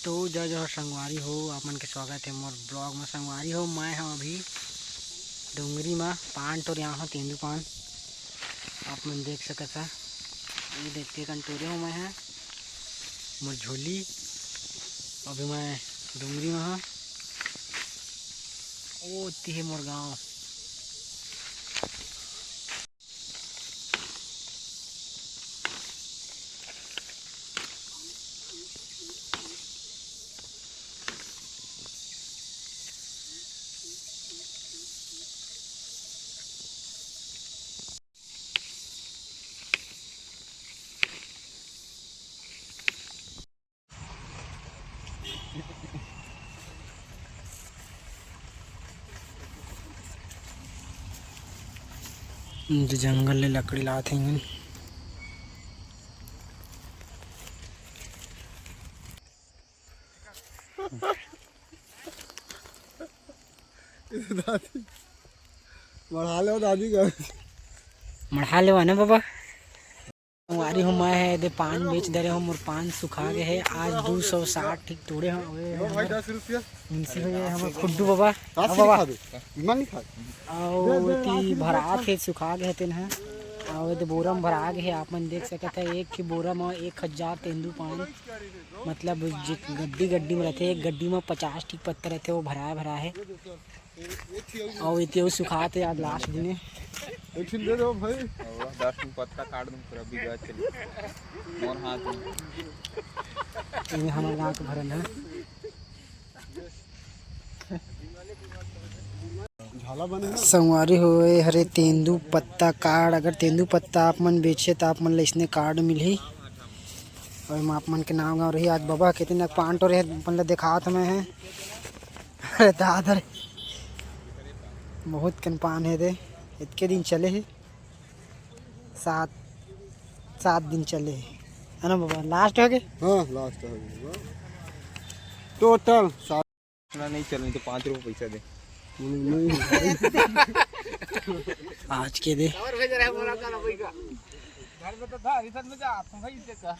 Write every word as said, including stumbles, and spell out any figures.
तो जय जोहार संगवारी हो, आप मन के स्वागत हे मोर vlog में। संगवारी हो, मैं ह अभी डोंगरी में पान टोरे आए हों, तेंदू पान। आप मन देख सकत ह, ये देख के कन टोरे हों मैं ह मोर झोली। अभी मैं डोंगरी में हों, ओ ती हे मोर गांव। जंगल ले लकड़ी लात हे। दादी, मढ़ा ले दादी का। मढ़ा लेवा ना बाबा। संगवारी हो, मैं ह एदे पान बेच दे रहे हों, मोर पान सुखा गे हे। आज दू सौ साठ ठीक टोरे हों। लो भाई, दस रुपया। उनसे हो ये हमर खुड्डू बाबा। हाँ, बाबा। खा दे। मन नहीं खा। अउ दे, दे, एती भरात हे, सुखा गे हे तेन ह। अउ एदे बोरा म भरा गे हे, आप मन देख सकत ह, एक ही बोरा म एक हजार तेंदू पान, मतलब जे गड्डी गड्डी म रथे, एक गड्डी म पचास ठी पत्ता रथे, वो भराए भरा हे। अउ एती अउ सुखात हे, आज last दिन हे। एक ठिन दे दो भाई। अउ दस ठिन पत्ता काट दूं, पूरा बिगहा चली मोर हाथ में। ये हमर गांव के भरन हे। झाला बने हे ना? संगवारी हो, ए हरे तेंदू पत्ता card। अगर तेंदू पत्ता आप मन बेचे त आप मन ल अइसने card मिलही। अउ एमा आप मन के नाम गाँव रही। आज बाबा कितने पान टोरे हे, अपन ल देखात मैं ह। अरे दादा रे, बहुत कन पान हे दे, इतके दिन चले हे, सात, सात दिन चले हे, है ना बाबा? Last हो गे? हाँ, last हो गे। Total सात। ना, नहीं चल, नहीं तो पाँच रुपये पैसा दे। नहीं, नहीं। आज के दे। घर में तो था, रिटर्न में जा, तुम भाई इसे का।